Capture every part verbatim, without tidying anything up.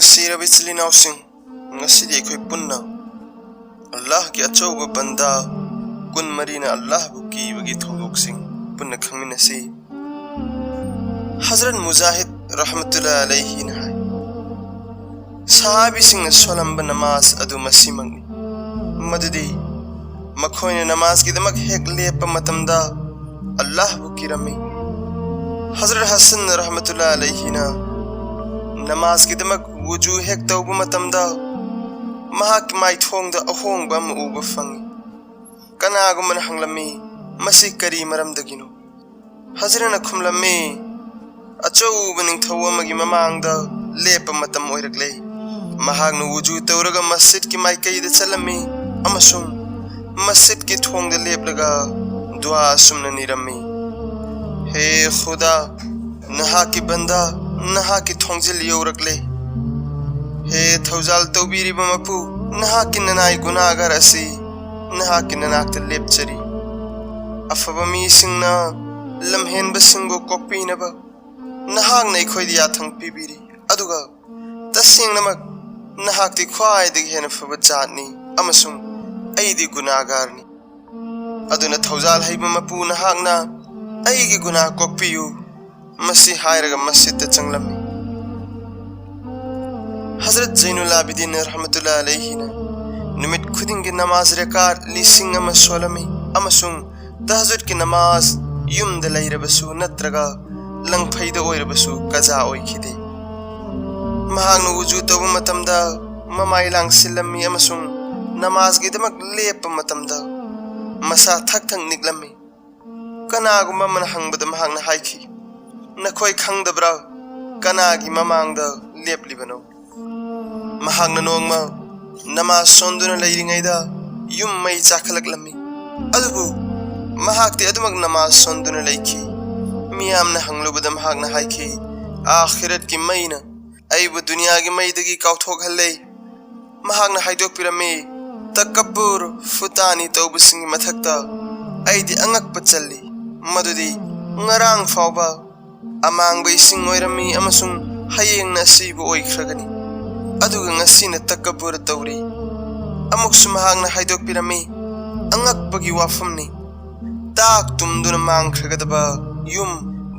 ꯅꯨꯡꯁꯤꯔꯕ ꯏꯆꯤꯜ ꯏꯅꯥꯎꯁꯤꯡ, ꯉꯁꯤꯗꯤ ꯑꯩꯈꯣꯏ ꯄꯨꯟꯅ ꯑꯜꯂꯥꯍꯒꯤ ꯑꯆꯧꯕ ꯕꯟꯗꯥ ꯀꯨꯟꯃꯔꯤꯅ ꯑꯜꯂꯥꯍꯕꯨ ꯀꯤꯕꯒꯤ ꯊꯧꯗꯣꯛꯁꯤꯡ ꯄꯨꯟꯅ ꯈꯪꯃꯤꯟꯅꯁꯤ꯫ ꯍꯖꯔꯠ ꯃꯨꯖꯥꯍꯤꯗ ꯔꯍꯃꯇꯨꯜꯂꯥ ꯑꯂꯩꯍꯤꯅ ꯍꯥꯏ, ꯁꯍꯥꯕꯤꯁꯤꯡꯅ ꯁꯣꯜꯂꯝꯕ ꯅꯃꯥꯖ ꯑꯗꯨ ꯃꯁꯤꯃꯛꯅꯤ, ꯃꯗꯨꯗꯤ ꯃꯈꯣꯏꯅ ꯅꯃꯥꯖꯒꯤꯗꯃꯛ ꯍꯦꯛ ꯂꯦꯞꯄ ꯃꯇꯝꯗ ꯑꯜꯂꯥꯍꯕꯨ ꯀꯤꯔꯝꯃꯤ꯫ ꯍꯖꯔꯠ ꯍꯁꯟ ꯔꯍꯃꯇꯨꯜꯂꯥ ꯑꯂꯩꯍꯤꯅ ꯅꯃꯥꯖꯒꯤꯗꯃꯛ ꯋꯨꯖꯨ ꯍꯦꯛ ꯇꯧꯕ ꯃꯇꯝꯗ ꯃꯍꯥꯛꯀꯤ ꯃꯥꯏꯊꯣꯡꯗ ꯑꯍꯣꯡꯕ ꯑꯃ ꯎꯕ ꯐꯪꯏ꯫ ꯀꯅꯥꯒꯨꯝꯕꯅ ꯍꯪꯂꯝꯃꯤ, "ꯃꯁꯤ ꯀꯔꯤ ꯃꯔꯝꯗꯒꯤꯅꯣ?" ꯍꯖꯔꯠꯅ ꯈꯨꯝꯂꯝꯃꯤ, "ꯑꯆꯧꯕ ꯅꯤꯡꯊꯧ ꯑꯃꯒꯤ ꯃꯃꯥꯡꯗ ꯂꯦꯞꯄ ꯃꯇꯝ ꯑꯣꯏꯔꯛꯂꯦ꯫ ꯃꯍꯥꯛꯅ ꯋꯨꯖꯨ ꯇꯧꯔꯒ ꯃꯁꯖꯤꯗꯀꯤ ꯃꯥꯏꯀꯩꯗ ꯆꯠꯂꯝꯃꯤ ꯑꯃꯁꯨꯡ ꯃꯁꯖꯤꯗꯀꯤ ꯊꯣꯡꯗ ꯂꯦꯞꯂꯒ ꯗꯨꯋꯥ ꯑꯁꯨꯝꯅ ꯅꯤꯔꯝꯃꯤ, 'ꯍꯦ ꯈꯨꯗꯥ, ꯅꯍꯥꯛꯀꯤ ꯕꯟꯗꯥ ꯅꯍꯥꯛꯀꯤ ꯊꯣꯡꯖꯤꯜ ꯌꯧꯔꯛꯂꯦ꯫ ꯍꯦ ꯊꯧꯖꯥꯜ ꯇꯧꯕꯤꯔꯤꯕ ꯃꯄꯨ, ꯅꯍꯥꯛꯀꯤ ꯅꯅꯥꯏ ꯒꯨꯅꯥꯒꯥꯔ ꯑꯁꯤ ꯅꯍꯥꯛꯀꯤ ꯅꯅꯥꯛꯇ ꯂꯦꯞꯆꯔꯤ꯫ ꯑꯐꯕ ꯃꯤꯁꯤꯡꯅ ꯂꯝꯍꯦꯟꯕꯁꯤꯡꯕꯨ ꯀꯣꯛꯄꯤꯅꯕ ꯅꯍꯥꯛꯅ ꯑꯩꯈꯣꯏꯗ ꯌꯥꯊꯪ ꯄꯤꯕꯤꯔꯤ, ꯑꯗꯨꯒ ꯇꯁꯦꯡꯅꯃꯛ ꯅꯍꯥꯛꯇꯤ ꯈ꯭ꯋꯥꯏꯗꯒꯤ ꯍꯦꯟꯅ ꯐꯕ ꯖꯥꯠꯅꯤ ꯑꯃꯁꯨꯡ ꯑꯩꯗꯤ ꯒꯨꯅꯥꯒꯥꯔꯅꯤ꯫ ꯑꯗꯨꯅ ꯊꯧꯖꯥꯜ ꯍꯩꯕ ꯃꯄꯨ ꯅꯍꯥꯛꯅ ꯑꯩꯒꯤ ꯒꯨꯅꯥ ꯀꯣꯛꯄꯤꯌꯨ,' ꯃꯁꯤ ꯍꯥꯏꯔꯒ ꯃꯁꯖꯤꯗꯇ ꯆꯪꯂꯝꯃꯤ꯫ ꯍꯖꯔꯠ ꯖꯩꯅꯨꯜ ꯑꯥꯕꯤꯗꯤꯟ ꯔꯍꯃꯇꯨꯜꯂꯥ ꯑꯂꯩꯍꯤꯅ ꯅꯨꯃꯤꯠ ꯈꯨꯗꯤꯡꯒꯤ ꯅꯃꯥꯖ ꯔꯦꯀꯥꯠ ꯂꯤꯁꯤꯡ ꯑꯃ ꯁꯣꯜꯂꯝꯃꯤ ꯑꯃꯁꯨꯡ ꯇꯍꯖꯨꯗꯀꯤ ꯅꯃꯥꯖ ꯌꯨꯝꯗ ꯂꯩꯔꯕꯁꯨ ꯅꯠꯇ꯭ꯔꯒ ꯂꯪꯐꯩꯗ ꯑꯣꯏꯔꯕꯁꯨ ꯀꯖꯥ ꯑꯣꯏꯈꯤꯗꯦ꯫ ꯃꯍꯥꯛꯅ ꯎꯖꯨ ꯇꯧꯕ ꯃꯇꯝꯗ ꯃꯃꯥꯏ ꯂꯥꯡꯁꯤꯜꯂꯝꯃꯤ ꯑꯃꯁꯨꯡ ꯅꯃꯥꯖꯒꯤꯗꯃꯛ ꯂꯦꯞꯄ ꯃꯇꯝꯗ ꯃꯁꯥ ꯊꯛ ꯊꯛ ꯅꯤꯛꯂꯝꯃꯤ꯫ ꯀꯅꯥꯒꯨꯝꯕ ꯑꯃꯅ ꯍꯪꯕꯗ ꯃꯍꯥꯛꯅ ꯍꯥꯏꯈꯤ, "ꯅꯈꯣꯏ ꯈꯪꯗꯕ꯭ꯔꯥ ꯀꯅꯥꯒꯤ ꯃꯃꯥꯡꯗ ꯂꯦꯞꯂꯤꯕꯅꯣ?" ꯃꯍꯥꯛꯅ ꯅꯣꯡꯃ ꯅꯃꯥꯖ ꯁꯣꯟꯗꯨꯅ ꯂꯩꯔꯤꯉꯩꯗ ꯌꯨꯝ ꯃꯩ ꯆꯥꯈꯠꯂꯛꯂꯝꯃꯤ꯫ ꯑꯗꯨꯕꯨ ꯃꯍꯥꯛꯇꯤ ꯑꯗꯨꯃꯛ ꯅꯃꯥꯖ ꯁꯣꯟꯗꯨꯅ ꯂꯩꯈꯤ꯫ ꯃꯤꯌꯥꯝꯅ ꯍꯪꯂꯨꯕꯗ ꯃꯍꯥꯛꯅ ꯍꯥꯏꯈꯤ, "ꯑꯥꯈꯤꯔꯠꯀꯤ ꯃꯩꯅ ꯑꯩꯕꯨ ꯗꯨꯅꯤꯌꯥꯒꯤ ꯃꯩꯗꯒꯤ ꯀꯥꯎꯊꯣꯛꯍꯜꯂꯦ꯫" ꯃꯍꯥꯛꯅ ꯍꯥꯏꯗꯣꯛꯄꯤꯔꯝꯃꯤ, "ꯇꯀꯕꯨꯔ, ꯐꯨꯇꯥꯅꯤ ꯇꯧꯕꯁꯤꯡꯒꯤ ꯃꯊꯛꯇ ꯑꯩꯗꯤ ꯑꯉꯛꯄ ꯆꯜꯂꯤ, ꯃꯗꯨꯗꯤ ꯉꯔꯥꯡ ꯐꯥꯎꯕ ꯑꯃꯥꯡꯕ ꯏꯁꯤꯡ ꯑꯣꯏꯔꯝꯃꯤ ꯑꯃꯁꯨꯡ ꯍꯌꯦꯡꯅ ꯑꯁꯤꯕ ꯑꯣꯏꯈ꯭ꯔꯒꯅꯤ꯫ ꯑꯗꯨꯒ ꯉꯁꯤꯅ ꯇꯛꯀꯕꯨꯔ ꯇꯧꯔꯤ꯫ ꯑꯃꯨꯛꯁꯨ ꯃꯍꯥꯛꯅ ꯍꯥꯏꯗꯣꯛꯄꯤꯔꯝꯃꯤ, ꯑꯉꯛꯄꯒꯤ ꯋꯥꯐꯝꯅꯤ꯫ ꯇꯥꯛ ꯇꯨꯝꯗꯨꯅ ꯃꯥꯡꯈ꯭ꯔꯒꯗꯕ ꯌꯨꯝ,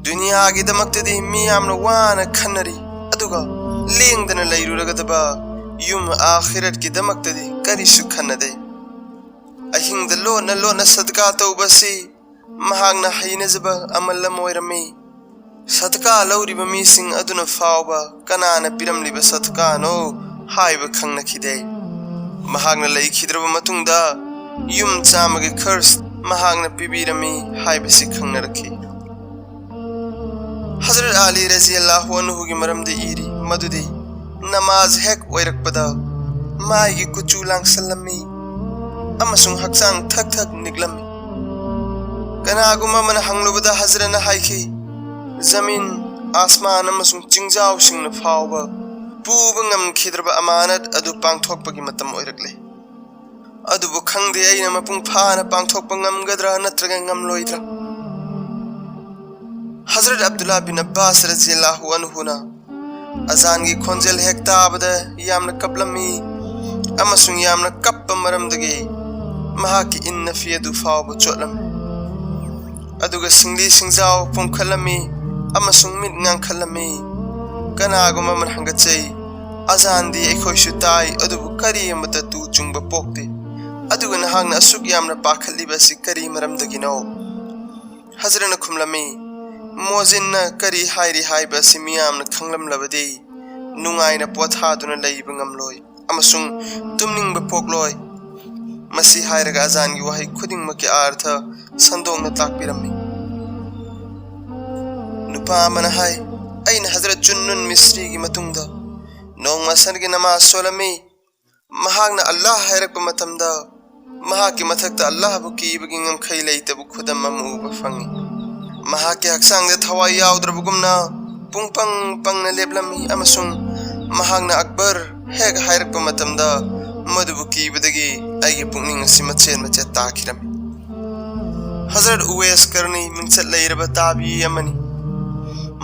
ꯗꯨꯅꯤꯌꯥꯒꯤꯗꯃꯛꯇꯗꯤ ꯃꯤ ꯌꯥꯝꯅ ꯋꯥꯅ ꯈꯟꯅꯔꯤ, ꯑꯗꯨꯒ ꯂꯦꯡꯗꯅ ꯂꯩꯔꯨꯔꯒꯗꯕ ꯌꯨꯝ ꯑꯥꯈꯤꯔꯠꯀꯤꯗꯃꯛꯇꯗꯤ ꯀꯔꯤꯁꯨ ꯈꯟꯅꯗꯦ꯫ ꯑꯍꯤꯡꯗ ꯂꯣꯟꯅ ꯂꯣꯟꯅ ꯁꯗꯀꯥ ꯇꯧꯕ ꯑꯁꯤ ꯃꯍꯥꯛꯅ ꯍꯩꯅꯖꯕ ꯑꯃꯜ ꯑꯃ ꯑꯣꯏꯔꯝꯃꯤ꯫ ꯁꯗꯀꯥ ꯂꯧꯔꯤꯕ ꯃꯤꯁꯤꯡ ꯑꯗꯨꯅ ꯐꯥꯎꯕ ꯀꯅꯥꯅ ꯄꯤꯔꯝꯂꯤꯕ ꯁꯗꯀꯥꯅꯣ ꯍꯥꯏꯕ ꯈꯪꯅꯈꯤꯗꯦ꯫ ꯃꯍꯥꯛꯅ ꯂꯩꯈꯤꯗ꯭ꯔꯕ ꯃꯇꯨꯡꯗ ꯌꯨꯝ ꯆꯥꯝꯃꯒꯤ ꯈꯔꯆ ꯃꯍꯥꯛꯅ ꯄꯤꯕꯤꯔꯝꯃꯤ ꯍꯥꯏꯕꯁꯤ ꯈꯪꯅꯔꯛꯈꯤ꯫ ꯍꯖꯔꯠ ꯑꯂꯤ ꯔꯖꯤꯌꯜꯂꯥꯍꯨ ꯑꯟꯍꯨꯒꯤ ꯃꯔꯝꯗ ꯏꯔꯤ ꯃꯗꯨꯗꯤ ꯅꯃꯥꯖ ꯍꯦꯛ ꯑꯣꯏꯔꯛꯄꯗ ꯃꯥꯏꯒꯤ ꯀꯨꯆꯨ ꯂꯥꯡꯁꯜꯂꯝꯃꯤ ꯑꯃꯁꯨꯡ ꯍꯛꯆꯥꯡ ꯊꯛ ꯊꯛ ꯅꯤꯛꯂꯝꯃꯤ꯫ ꯀꯅꯥꯒꯨꯝꯕ ꯑꯃꯅ ꯍꯪꯂꯨꯕꯗ ꯍꯖꯔꯠꯅ ꯍꯥꯏꯈꯤ, ꯖꯃꯤꯟ, ꯑꯥꯁꯃꯥꯟ ꯑꯃꯁꯨꯡ ꯆꯤꯡꯖꯥꯎꯁꯤꯡꯅ ꯐꯥꯎꯕ ꯄꯨꯕ ꯉꯝꯈꯤꯗ꯭ꯔꯕ ꯑꯃꯥꯅꯠ ꯑꯗꯨ ꯄꯥꯡꯊꯣꯛꯄꯒꯤ ꯃꯇꯝ ꯑꯣꯏꯔꯛꯂꯦ꯫ ꯑꯗꯨꯕꯨ ꯈꯪꯗꯦ ꯑꯩꯅ ꯃꯄꯨꯡ ꯐꯥꯅ ꯄꯥꯡꯊꯣꯛꯄ ꯉꯝꯒꯗ꯭ꯔꯥ ꯅꯠꯇ꯭ꯔꯒ ꯉꯝꯂꯣꯏꯗ꯭ꯔꯥ꯫ ꯍꯖꯔꯠ ꯑꯕꯗꯨꯜꯂꯥ ꯕꯤꯟ ꯑꯕꯥꯁ ꯔꯖꯤꯌꯜꯂꯥꯍꯨ ꯑꯟꯍꯨꯅ ꯑꯖꯥꯟꯒꯤ ꯈꯣꯟꯖꯦꯜ ꯍꯦꯛ ꯇꯥꯕꯗ ꯌꯥꯝꯅ ꯀꯞꯂꯝꯃꯤ ꯑꯃꯁꯨꯡ ꯌꯥꯝꯅ ꯀꯞꯄ ꯃꯔꯝꯗꯒꯤ ꯃꯍꯥꯛꯀꯤ ꯏꯟꯅꯐꯤ ꯑꯗꯨ ꯐꯥꯎꯕ ꯆꯣꯠꯂꯝꯃꯤ꯫ ꯑꯗꯨꯒ ꯁꯤꯡꯂꯤ ꯁꯤꯡꯖꯥꯎ ꯄꯣꯝꯈꯠꯂꯝꯃꯤ ꯑꯃꯁꯨꯡ ꯃꯤꯠ ꯉꯥꯡꯈꯠꯂꯝꯃꯤ꯫ ꯀꯅꯥꯒꯨꯝꯕ ꯑꯃꯅ ꯍꯪꯒꯠꯆꯩ, ꯑꯖꯥꯟꯗꯤ ꯑꯩꯈꯣꯏꯁꯨ ꯇꯥꯏ, ꯑꯗꯨꯕꯨ ꯀꯔꯤ ꯑꯃꯠꯇ ꯇꯨ ꯆꯨꯡꯕ ꯄꯣꯛꯇꯦ꯫ ꯑꯗꯨꯒ ꯅꯍꯥꯛꯅ ꯑꯁꯨꯛ ꯌꯥꯝꯅ ꯄꯥꯈꯠꯂꯤꯕ ꯑꯁꯤ ꯀꯔꯤ ꯃꯔꯝꯗꯒꯤꯅꯣ? ꯍꯖꯔꯠꯅ ꯈꯨꯝꯂꯝꯃꯤ, ꯃꯣꯖꯤꯟꯅ ꯀꯔꯤ ꯍꯥꯏꯔꯤ ꯍꯥꯏꯕ ꯑꯁꯤ ꯃꯤꯌꯥꯝꯅ ꯈꯪꯂꯝꯂꯕꯗꯤ ꯅꯨꯡꯉꯥꯏꯅ ꯄꯣꯊꯥꯗꯨꯅ ꯂꯩꯕ ꯉꯝꯂꯣꯏ ꯑꯃꯁꯨꯡ ꯇꯨꯝꯅꯤꯡꯕ ꯄꯣꯛꯂꯣꯏ꯫ ꯃꯁꯤ ꯍꯥꯏꯔꯒ ꯑꯖꯥꯟꯒꯤ ꯋꯥꯍꯩ ꯈꯨꯗꯤꯡꯃꯛꯀꯤ ꯑꯥꯔꯊ ꯁꯟꯗꯣꯛꯅ ꯇꯥꯛꯄꯤꯔꯝꯃꯤ꯫ ꯅꯨꯄꯥ ꯑꯃꯅ ꯍꯥꯏ, ꯑꯩꯅ ꯍꯖꯔꯠ ꯖꯨꯟꯅꯨꯟ ꯃꯤꯁ꯭ꯔꯤꯒꯤ ꯃꯇꯨꯡꯗ ꯅꯣꯡꯃ ꯑꯁꯔꯒꯤ ꯅꯃꯥꯖ ꯁꯣꯜꯂꯝꯃꯤ꯫ ꯃꯍꯥꯛꯅ ꯑꯜꯂꯥꯍ ꯍꯥꯏꯔꯛꯄ ꯃꯇꯝꯗ ꯃꯍꯥꯛꯀꯤ ꯃꯊꯛꯇ ꯑꯜꯂꯥꯍꯕꯨ ꯀꯤꯕꯒꯤ ꯉꯝꯈꯩ ꯂꯩꯇꯕ ꯈꯨꯗꯝ ꯑꯃ ꯎꯕ ꯐꯪꯏ꯫ ꯃꯍꯥꯛꯀꯤ ꯍꯛꯆꯥꯡꯗ ꯊꯋꯥꯏ ꯌꯥꯎꯗ꯭ꯔꯕꯒꯨꯝꯅ ꯄꯨꯡ ꯄꯪ ꯄꯪꯅ ꯂꯦꯞꯂꯝꯃꯤ ꯑꯃꯁꯨꯡ ꯃꯍꯥꯛꯅ ꯑꯛꯕꯔ ꯍꯦꯛ ꯍꯥꯏꯔꯛꯄ ꯃꯇꯝꯗ ꯃꯗꯨꯕꯨ ꯀꯤꯕꯗꯒꯤ ꯑꯩꯒꯤ ꯄꯨꯛꯅꯤꯡ ꯑꯁꯤ ꯃꯆꯦꯠ ꯃꯆꯦꯠ ꯇꯥꯈꯤꯔꯝꯃꯤ꯫ ꯍꯖꯔꯠ ꯎꯋꯦꯁ ꯀꯔꯅꯤ ꯃꯤꯡꯆꯠ ꯂꯩꯔꯕ ꯇꯥꯕꯤ ꯑꯃꯅꯤ꯫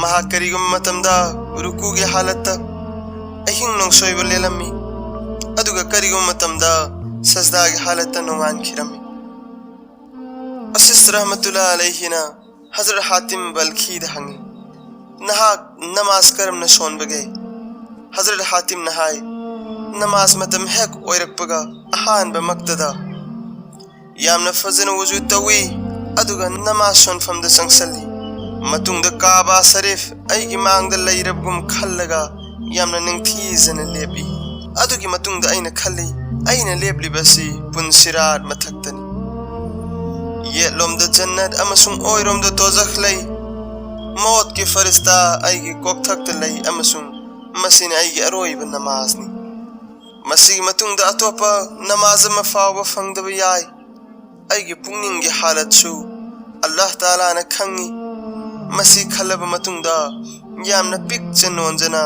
ꯃꯍꯥꯛ ꯀꯔꯤꯒꯨꯝꯕ ꯃꯇꯝꯗ ꯔꯨꯀꯨꯒꯤ ꯍꯥꯂꯠꯇ ꯑꯍꯤꯡ ꯅꯣꯡꯁꯣꯏꯕ ꯂꯦꯜꯂꯝꯃꯤ꯫ ꯑꯗꯨꯒ ꯀꯔꯤꯒꯨꯝꯕ ꯃꯇꯝꯗ ꯁꯖꯗꯥꯒꯤ ꯍꯥꯂꯠꯇ ꯅꯣꯡꯉꯥꯟꯈꯤꯔꯝꯃꯤ꯫ ꯑꯁꯤꯁ ꯔꯍꯃꯇꯨꯜꯂꯥ ꯑꯂꯩꯍꯤꯅ ꯍꯖꯔꯠ ꯍꯥꯇꯤꯝ ꯕꯜꯈꯤꯗ ꯍꯪꯉꯤ, "ꯅꯍꯥꯛ ꯅꯃꯥꯖ ꯀꯔꯝꯅ ꯁꯣꯟꯕꯒꯦ?" ꯍꯖꯔꯠ ꯍꯥꯇꯤꯝꯅ ꯍꯥꯏ, "ꯅꯃꯥꯖ ꯃꯇꯝ ꯍꯦꯛ ꯑꯣꯏꯔꯛꯄꯒ ꯑꯍꯥꯟꯕꯃꯛꯇꯗ ꯌꯥꯝꯅ ꯐꯖꯅ ꯋꯨꯖꯨ ꯇꯧꯏ, ꯑꯗꯨꯒ ꯅꯃꯥꯖ ꯁꯣꯟꯐꯝꯗ ꯆꯪꯁꯜꯂꯤ꯫ ꯃꯇꯨꯡꯗ ꯀꯥꯕꯥ ꯁꯔꯤꯐ ꯑꯩꯒꯤ ꯃꯥꯡꯗ ꯂꯩꯔꯕꯒꯨꯝ ꯈꯜꯂꯒ ꯌꯥꯝꯅ ꯅꯤꯡꯊꯤꯖꯅ ꯂꯦꯞꯏ꯫ ꯑꯗꯨꯒꯤ ꯃꯇꯨꯡꯗ ꯑꯩꯅ ꯈꯜꯂꯤ, ꯑꯩꯅ ꯂꯦꯞꯂꯤꯕ ꯑꯁꯤ ꯄꯨꯟꯁꯤꯔꯥꯠ ꯃꯊꯛꯇꯅꯤ꯫ ꯌꯦꯠꯂꯣꯝꯗ ꯖꯟꯅꯠ ꯑꯃꯁꯨꯡ ꯑꯣꯏꯔꯣꯝꯗ ꯗꯣꯖꯈ ꯂꯩ꯫ ꯃꯣꯠꯀꯤ ꯐꯔꯤꯁꯇꯥ ꯑꯩꯒꯤ ꯀꯣꯛꯊꯛꯇ ꯂꯩ ꯑꯃꯁꯨꯡ ꯃꯁꯤꯅ ꯑꯩꯒꯤ ꯑꯔꯣꯏꯕ ꯅꯃꯥꯖꯅꯤ꯫ ꯃꯁꯤꯒꯤ ꯃꯇꯨꯡꯗ ꯑꯇꯣꯞꯄ ꯅꯃꯥꯖ ꯑꯃ ꯐꯥꯎꯕ ꯐꯪꯗꯕ ꯌꯥꯏ꯫ ꯑꯩꯒꯤ ꯄꯨꯛꯅꯤꯡꯒꯤ ꯍꯥꯂꯠꯁꯨ ꯑꯜꯂꯥꯍ ꯇꯥꯂꯥꯅ ꯈꯪꯏ꯫" ꯃꯁꯤ ꯈꯜꯂꯕ ꯃꯇꯨꯡꯗ ꯌꯥꯝꯅ ꯄꯤꯛꯆ ꯅꯣꯟꯖꯅ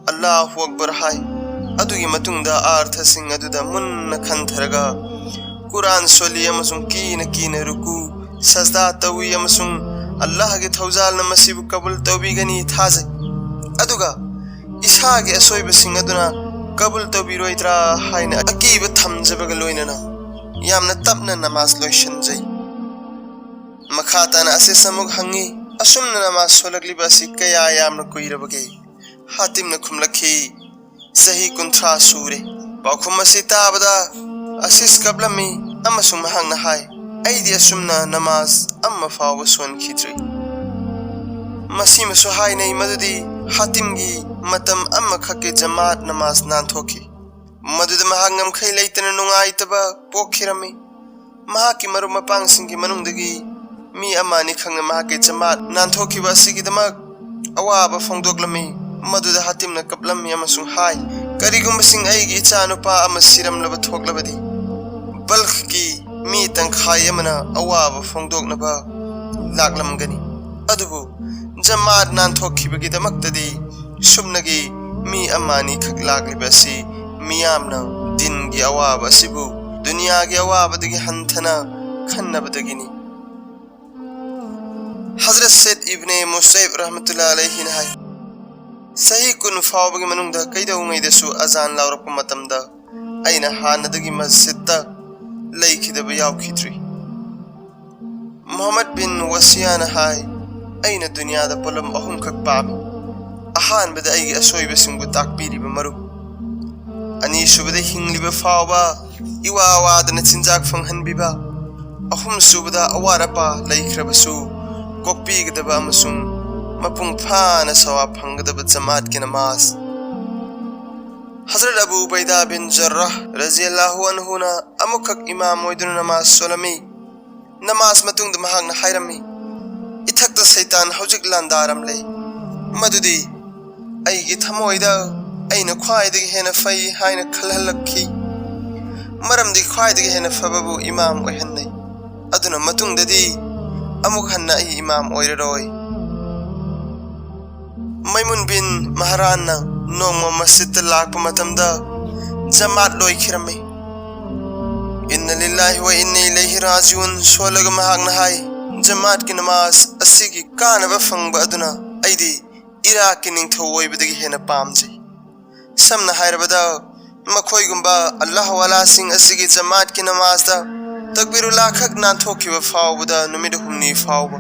"ꯑꯜꯂꯥꯍꯨ ꯑꯛꯕꯔ" ꯍꯥꯏ꯫ ꯑꯗꯨꯒꯤ ꯃꯇꯨꯡꯗ ꯑꯥꯔꯊꯁꯤꯡ ꯑꯗꯨꯗ ꯃꯨꯟꯅ ꯈꯟꯊꯔꯒ ꯀꯨꯔꯥꯟ ꯁꯣꯜꯂꯤ ꯑꯃꯁꯨꯡ ꯀꯤꯅ ꯀꯤꯅ ꯔꯨꯀꯨ, ꯁꯖꯗꯥ ꯇꯧꯏ ꯑꯃꯁꯨꯡ ꯑꯜꯂꯥꯍꯒꯤ ꯊꯧꯖꯥꯜꯅ ꯃꯁꯤꯕꯨ ꯀꯕꯨꯜ ꯇꯧꯕꯤꯒꯅꯤ ꯊꯥꯖꯩ꯫ ꯑꯗꯨꯒ ꯏꯁꯥꯒꯤ ꯑꯁꯣꯏꯕꯁꯤꯡ ꯑꯗꯨꯅ ꯀꯕꯨꯜ ꯇꯧꯕꯤꯔꯣꯏꯗ꯭ꯔꯥ ꯍꯥꯏꯅ ꯑꯀꯤꯕ ꯊꯝꯖꯕꯒ ꯂꯣꯏꯅꯅ ꯌꯥꯝꯅ ꯇꯞꯅ ꯅꯃꯥꯖ ꯂꯣꯏꯁꯤꯟꯖꯩ꯫ ꯃꯈꯥ ꯇꯥꯅ ꯑꯁꯤꯁ ꯑꯃꯨꯛ ꯍꯪꯉꯤ, "ꯑꯁꯨꯝꯅ ꯅꯃꯥꯖ ꯁꯣꯜꯂꯛꯂꯤꯕ ꯑꯁꯤ ꯀꯌꯥ ꯌꯥꯝꯅ ꯀꯨꯏꯔꯕꯒꯦ?" ꯍꯥꯇꯤꯝꯅ ꯈꯨꯝꯂꯛꯈꯤ, "ꯆꯍꯤ ꯀꯨꯟꯊ꯭ꯔꯥ ꯁꯨꯔꯦ꯫" ꯄꯥꯎꯈꯨꯝ ꯑꯁꯤ ꯇꯥꯕꯗ ꯑꯁꯤꯁ ꯀꯞꯂꯝꯃꯤ ꯑꯃꯁꯨꯡ ꯃꯍꯥꯛꯅ ꯍꯥꯏ, "ꯑꯩꯗꯤ ꯑꯁꯨꯝꯅ ꯅꯃꯥꯖ ꯑꯃ ꯐꯥꯎꯕ ꯁꯣꯟꯈꯤꯗ꯭ꯔꯤ꯫" ꯃꯁꯤꯃꯁꯨ ꯍꯥꯏꯅꯩ ꯃꯗꯨꯗꯤ ꯍꯥꯇꯤꯝꯒꯤ ꯃꯇꯝ ꯑꯃꯈꯛꯀꯤ ꯖꯃꯥꯠ ꯅꯃꯥꯖ ꯅꯥꯟꯊꯣꯛꯈꯤ꯫ ꯃꯗꯨꯗ ꯃꯍꯥꯛ ꯉꯝꯈꯩ ꯂꯩꯇꯅ ꯅꯨꯡꯉꯥꯏꯇꯕ ꯄꯣꯛꯈꯤꯔꯝꯃꯤ꯫ ꯃꯍꯥꯛꯀꯤ ꯃꯔꯨꯞ ꯃꯄꯥꯡꯁꯤꯡꯒꯤ ꯃꯅꯨꯡꯗꯒꯤ ꯃꯤ ꯑꯃ ꯑꯅꯤꯈꯛꯅ ꯃꯍꯥꯛꯀꯤ ꯖꯃꯥꯠ ꯅꯥꯟꯊꯣꯛꯈꯤꯕ ꯑꯁꯤꯒꯤꯗꯃꯛ ꯑꯋꯥꯕ ꯐꯣꯡꯗꯣꯛꯂꯝꯃꯤ꯫ ꯃꯗꯨꯗ ꯍꯥꯇꯤꯝꯅ ꯀꯞꯂꯝꯃꯤ ꯑꯃꯁꯨꯡ ꯍꯥꯏ, "ꯀꯔꯤꯒꯨꯝꯕꯁꯤꯡ ꯑꯩꯒꯤ ꯏꯆꯥꯅꯨꯄꯥ ꯑꯃ ꯁꯤꯔꯝꯂꯕ ꯊꯣꯛꯂꯕꯗꯤ, ꯕꯜꯈꯀꯤ ꯃꯤ ꯇꯪꯈꯥꯏ ꯑꯃꯅ ꯑꯋꯥꯕ ꯐꯣꯡꯗꯣꯛꯅꯕ ꯂꯥꯛꯂꯝꯒꯅꯤ꯫ ꯑꯗꯨꯕꯨ ꯖꯃꯥꯠ ꯅꯥꯟꯊꯣꯛꯈꯤꯕꯒꯤꯗꯃꯛꯇꯗꯤ ꯁꯨꯞꯅꯒꯤ ꯃꯤ ꯑꯃ ꯑꯅꯤꯈꯛ ꯂꯥꯛꯂꯤꯕ ꯑꯁꯤ ꯃꯤꯌꯥꯝꯅ ꯗꯤꯟꯒꯤ ꯑꯋꯥꯕ ꯑꯁꯤꯕꯨ ꯗꯨꯅꯤꯌꯥꯒꯤ ꯑꯋꯥꯕꯗꯒꯤ ꯍꯟꯊꯅ ꯈꯟꯅꯕꯗꯒꯤꯅꯤ꯫" ꯍꯖꯔꯠ ꯁꯦꯗ ꯏꯕꯅꯦ ꯃꯨꯁꯩꯕ ꯔꯍꯃꯇꯨꯜꯂꯥ ꯑꯂꯩꯍꯤꯅ ꯍꯥꯏ, ꯆꯍꯤ ꯀꯨꯟ ꯐꯥꯎꯕꯒꯤ ꯃꯅꯨꯡꯗ ꯀꯩꯗꯧꯉꯩꯗꯁꯨ ꯑꯖꯥꯟ ꯂꯥꯎꯔꯛꯄ ꯃꯇꯝꯗ ꯑꯩꯅ ꯍꯥꯟꯅꯗꯒꯤ ꯃꯁꯖꯤꯗꯇ ꯂꯩꯈꯤꯗꯕ ꯌꯥꯎꯈꯤꯗ꯭ꯔꯤ꯫ ꯃꯨꯍꯝꯃꯗ ꯕꯤꯟ ꯋꯁꯤꯌꯥꯅ ꯍꯥꯏ, "ꯑꯩꯅ ꯗꯨꯅꯤꯌꯥꯗ ꯄꯣꯠꯂꯝ ꯑꯍꯨꯝꯈꯛ ꯄꯥꯝꯃꯤ꯫ ꯑꯍꯥꯟꯕꯗ ꯑꯩꯒꯤ ꯑꯁꯣꯏꯕꯁꯤꯡꯕꯨ ꯇꯥꯛꯄꯤꯔꯤꯕ ꯃꯔꯨꯞ, ꯑꯅꯤꯁꯨꯕꯗ ꯍꯤꯡꯂꯤꯕ ꯐꯥꯎꯕ ꯏꯋꯥ ꯋꯥꯗꯅ ꯆꯤꯟꯖꯥꯛ ꯐꯪꯍꯟꯕꯤꯕ, ꯑꯍꯨꯝꯁꯨꯕꯗ ꯑꯋꯥꯠ ꯑꯄꯥ ꯂꯩꯈ꯭ꯔꯕꯁꯨ ꯀꯣꯛꯄꯤꯒꯗꯕ ꯑꯃꯁꯨꯡ ꯃꯄꯨꯡ ꯐꯥꯅ ꯁꯋꯥꯕ ꯐꯪꯒꯗꯕ ꯖꯃꯥꯠꯀꯤ ꯅꯃꯥꯖ꯫" ꯍꯖꯔꯠ ꯑꯕꯨ ꯎꯕꯩꯗꯥ ꯕꯤꯟ ꯖꯔ꯭ꯔꯥꯍ ꯔꯖꯤꯌꯜꯂꯥꯍꯨ ꯑꯟꯍꯨꯅ ꯑꯃꯨꯛꯈꯛ ꯏꯃꯥꯝ ꯑꯣꯏꯗꯨꯅ ꯅꯃꯥꯖ ꯁꯣꯜꯂꯝꯃꯤ꯫ ꯅꯃꯥꯖ ꯃꯇꯨꯡꯗ ꯃꯍꯥꯛꯅ ꯍꯥꯏꯔꯝꯃꯤ, "ꯏꯊꯛꯇ ꯁꯩꯇꯥꯟ ꯍꯧꯖꯤꯛ ꯂꯥꯟꯗꯥꯔꯝꯂꯦ, ꯃꯗꯨꯗꯤ ꯑꯩꯒꯤ ꯊꯃꯣꯏꯗ ꯑꯩꯅ ꯈ꯭ꯋꯥꯏꯗꯒꯤ ꯍꯦꯟꯅ ꯐꯩ ꯍꯥꯏꯅ ꯈꯜꯍꯜꯂꯛꯈꯤ꯫ ꯃꯔꯝꯗꯤ ꯈ꯭ꯋꯥꯏꯗꯒꯤ ꯍꯦꯟꯅ ꯐꯕꯕꯨ ꯏꯃꯥꯝ ꯑꯣꯏꯍꯟꯅꯩ꯫ ꯑꯗꯨꯅ ꯃꯇꯨꯡꯗꯗꯤ ꯑꯃꯨꯛ ꯍꯟꯅ ꯑꯩ ꯏꯃꯥꯝ ꯑꯣꯏꯔꯔꯣꯏ꯫" ꯃꯩꯃꯨꯟ ꯕꯤꯟ ꯃꯍꯔꯥꯟꯅ ꯅꯣꯡꯃ ꯃꯁꯖꯤꯗꯇ ꯂꯥꯛꯄ ꯃꯇꯝꯗ ꯖꯃꯥꯠ ꯂꯣꯏꯈꯤꯔꯝꯃꯤ꯫ "ꯏꯟꯅ ꯂꯤꯜꯂꯥꯍꯤ ꯋꯥ ꯏꯟꯅ ꯏꯂꯩꯍꯤ ꯔꯥꯖꯤꯎꯟ" ꯁꯣꯜꯂꯒ ꯃꯍꯥꯛꯅ ꯍꯥꯏ, "ꯖꯃꯥꯠꯀꯤ ꯅꯃꯥꯖ ꯑꯁꯤꯒꯤ ꯀꯥꯟꯅꯕ ꯐꯪꯕ ꯑꯗꯨꯅ ꯑꯩꯗꯤ ꯏꯔꯥꯛꯀꯤ ꯅꯤꯡꯊꯧ ꯑꯣꯏꯕꯗꯒꯤ ꯍꯦꯟꯅ ꯄꯥꯝꯖꯩ꯫ ꯁꯝꯅ ꯍꯥꯏꯔꯕꯗ, ꯃꯈꯣꯏꯒꯨꯝꯕ ꯑꯜꯂꯥꯍ ꯋꯥꯂꯥꯁꯤꯡ ꯑꯁꯤꯒꯤ ꯖꯃꯥꯠꯀꯤ ꯅꯃꯥꯖꯇ ꯇꯛꯕꯤꯔꯨꯜꯂꯥ ꯈꯛ ꯅꯥꯟꯊꯣꯛꯈꯤꯕ ꯐꯥꯎꯕꯗ ꯅꯨꯃꯤꯠ ꯍꯨꯝꯅꯤ ꯐꯥꯎꯕ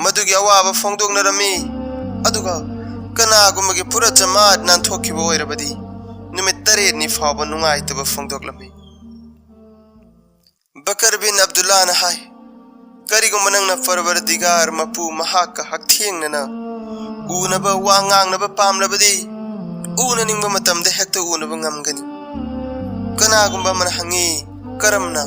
ꯃꯗꯨꯒꯤ ꯑꯋꯥꯕ ꯐꯣꯡꯗꯣꯛꯅꯔꯝꯃꯤ꯫ ꯑꯗꯨꯒ ꯀꯅꯥꯒꯨꯝꯕꯒꯤ ꯄꯨꯔꯥ ꯖꯃꯥꯠ ꯅꯥꯟꯊꯣꯛꯈꯤꯕ ꯑꯣꯏꯔꯕꯗꯤ ꯅꯨꯃꯤꯠ ꯇꯔꯦꯠꯅꯤ ꯐꯥꯎꯕ ꯅꯨꯡꯉꯥꯏꯇꯕ ꯐꯣꯡꯗꯣꯛꯂꯝꯃꯤ꯫" ꯕꯀꯔ ꯕꯤꯟ ꯑꯕꯗꯨꯜꯂꯥꯅ ꯍꯥꯏ, "ꯀꯔꯤꯒꯨꯝꯕ ꯅꯪꯅ ꯄꯔꯕꯔꯗꯤꯒꯥꯔ ꯃꯄꯨ ꯃꯍꯥꯛꯀ ꯍꯛꯊꯦꯡꯅꯅ ꯎꯅꯕ ꯋꯥ ꯉꯥꯡꯅꯕ ꯄꯥꯝꯂꯕꯗꯤ, ꯎꯅꯅꯤꯡꯕ ꯃꯇꯝꯗ ꯍꯦꯛꯇ ꯎꯅꯕ ꯉꯝꯒꯅꯤ꯫" ꯀꯅꯥꯒꯨꯝꯕ ꯑꯃꯅ ꯍꯪꯉꯤ, "ꯀꯔꯝꯅ?"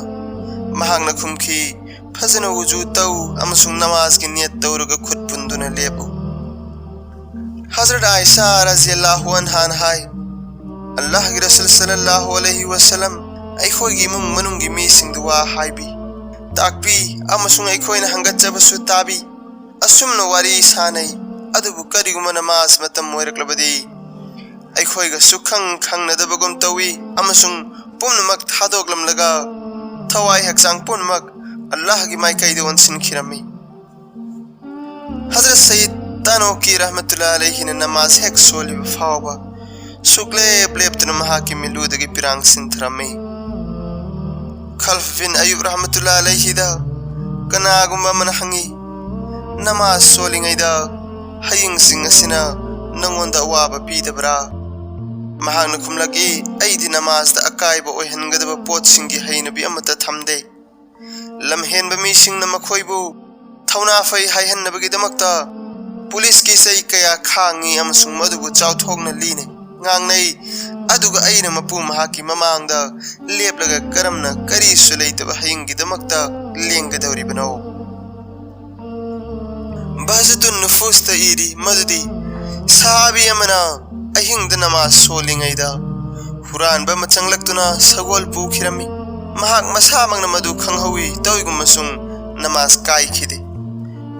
ꯃꯍꯥꯛꯅ ꯈꯨꯝꯈꯤ, "ꯐꯖꯅ ꯎꯖꯨ ꯇꯧ ꯑꯃꯁꯨꯡ ꯅꯃꯥꯖꯒꯤ ꯅꯤꯌꯠ ꯇꯧꯔꯒ ꯈꯨꯠ ꯄꯨꯟꯗꯨꯅ ꯂꯦꯞꯄꯨ꯫" ꯍꯖꯔꯠ ꯑꯥꯏꯁꯥ ꯔꯖꯤꯌꯜꯂꯥꯍꯨ ꯑꯟꯍꯥꯅ ꯍꯥꯏ, "ꯑꯜꯂꯥꯍꯒꯤ ꯔꯁꯨꯜ ꯁꯜꯂꯜꯂꯥꯍꯨ ꯑꯂꯩꯍꯤ ꯋꯁꯜꯂꯝ ꯑꯩꯈꯣꯏꯒꯤ ꯏꯃꯨꯡ ꯃꯅꯨꯡꯒꯤ ꯃꯤꯁꯤꯡꯗ ꯋꯥ ꯍꯥꯏꯕꯤ, ꯇꯥꯛꯄꯤ ꯑꯃꯁꯨꯡ ꯑꯩꯈꯣꯏꯅ ꯍꯪꯒꯠꯆꯕꯁꯨ ꯇꯥꯕꯤ꯫ ꯑꯁꯨꯝꯅ ꯋꯥꯔꯤ ꯁꯥꯅꯩ, ꯑꯗꯨꯕꯨ ꯀꯔꯤꯒꯨꯝꯕ ꯅꯃꯥꯖ ꯃꯇꯝ ꯑꯣꯏꯔꯛꯂꯕꯗꯤ ꯑꯩꯈꯣꯏꯒ ꯁꯨꯛꯈꯪ ꯈꯪꯅꯗꯕꯒꯨꯝ ꯇꯧꯏ ꯑꯃꯁꯨꯡ ꯄꯨꯝꯅꯃꯛ ꯊꯥꯗꯣꯛꯂꯝꯂꯒ ꯊꯋꯥꯏ ꯍꯛꯆꯥꯡ ꯄꯨꯝꯅꯃꯛ ꯑꯜꯂꯥꯍꯒꯤ ꯃꯥꯏꯀꯩꯗ ꯑꯣꯟꯁꯤꯟꯈꯤꯔꯝꯃꯤ꯫" ꯍꯖꯔꯠ ꯁꯌꯤꯗ ꯇꯥꯅꯣꯀꯤ ꯔꯍꯃꯇꯨꯜꯂꯥ ꯑꯂꯩꯍꯤꯅ ꯅꯃꯥꯖ ꯍꯦꯛ ꯁꯣꯜꯂꯤꯕ ꯐꯥꯎꯕ ꯁꯨꯛꯂꯦꯞ ꯂꯦꯞꯇꯅ ꯃꯍꯥꯛꯀꯤ ꯃꯤꯠꯂꯨꯗꯒꯤ ꯄꯤꯔꯥꯡ ꯁꯤꯟꯊꯔꯝꯃꯤ꯫ ꯈꯜꯐ ꯕꯤꯟ ꯑꯌꯨꯕ ꯔꯍꯃꯇꯨꯜꯂꯥ ꯑꯂꯩꯍꯤꯗ ꯀꯅꯥꯒꯨꯝꯕ ꯑꯃꯅ ꯍꯪꯉꯤ, "ꯅꯃꯥꯖ ꯁꯣꯜꯂꯤꯉꯩꯗ ꯍꯌꯤꯡꯁꯤꯡ ꯑꯁꯤꯅ ꯅꯉꯣꯟꯗ ꯑꯋꯥꯕ ꯄꯤꯗꯕ꯭ꯔꯥ?" ꯃꯍꯥꯛꯅ ꯈꯨꯝꯂꯛꯏ, "ꯑꯩꯗꯤ ꯅꯃꯥꯖꯇ ꯑꯀꯥꯏꯕ ꯑꯣꯏꯍꯟꯒꯗꯕ ꯄꯣꯠꯁꯤꯡꯒꯤ ꯍꯩꯅꯕꯤ ꯑꯃꯠꯇ ꯊꯝꯗꯦ꯫ ꯂꯝꯍꯦꯟꯕ ꯃꯤꯁꯤꯡꯅ ꯃꯈꯣꯏꯕꯨ ꯊꯧꯅꯥ ꯐꯩ ꯍꯥꯏꯍꯟꯅꯕꯒꯤꯗꯃꯛꯇ ꯄꯨꯂꯤꯁꯀꯤ ꯆꯩ ꯀꯌꯥ ꯈꯥꯡꯉꯤ ꯑꯃꯁꯨꯡ ꯃꯗꯨꯕꯨ ꯆꯥꯎꯊꯣꯛꯅ ꯂꯤꯅꯩ, ꯉꯥꯡꯅꯩ, ꯑꯗꯨꯒ ꯑꯩꯅ ꯃꯄꯨ ꯃꯍꯥꯛꯀꯤ ꯃꯃꯥꯡꯗ ꯂꯦꯞꯂꯒ ꯀꯔꯝꯅ ꯀꯔꯤꯁꯨ ꯂꯩꯇꯕ ꯍꯌꯤꯡꯒꯤꯗꯃꯛꯇ ꯂꯦꯡꯒꯗꯧꯔꯤꯕꯅꯣ?" ꯕꯍꯖꯇꯨꯟ ꯅꯨꯐꯨꯁꯇ ꯏꯔꯤ ꯃꯗꯨꯗꯤ ꯁꯍꯥꯕꯤ ꯑꯃꯅ ꯑꯍꯤꯡꯗ ꯅꯃꯥꯖ ꯁꯣꯜꯂꯤꯉꯩꯗ ꯍꯨꯔꯥꯟꯕ ꯑꯃ ꯆꯪꯂꯛꯇꯨꯅ ꯁꯒꯣꯜ ꯄꯨꯈꯤꯔꯝꯃꯤ꯫ ꯃꯍꯥꯛ ꯃꯁꯥꯃꯛꯅ ꯃꯗꯨ ꯈꯪꯍꯧꯏ, ꯇꯧꯏꯒꯨꯝꯕꯁꯨꯡ ꯅꯃꯥꯖ ꯀꯥꯏꯈꯤꯗꯦ꯫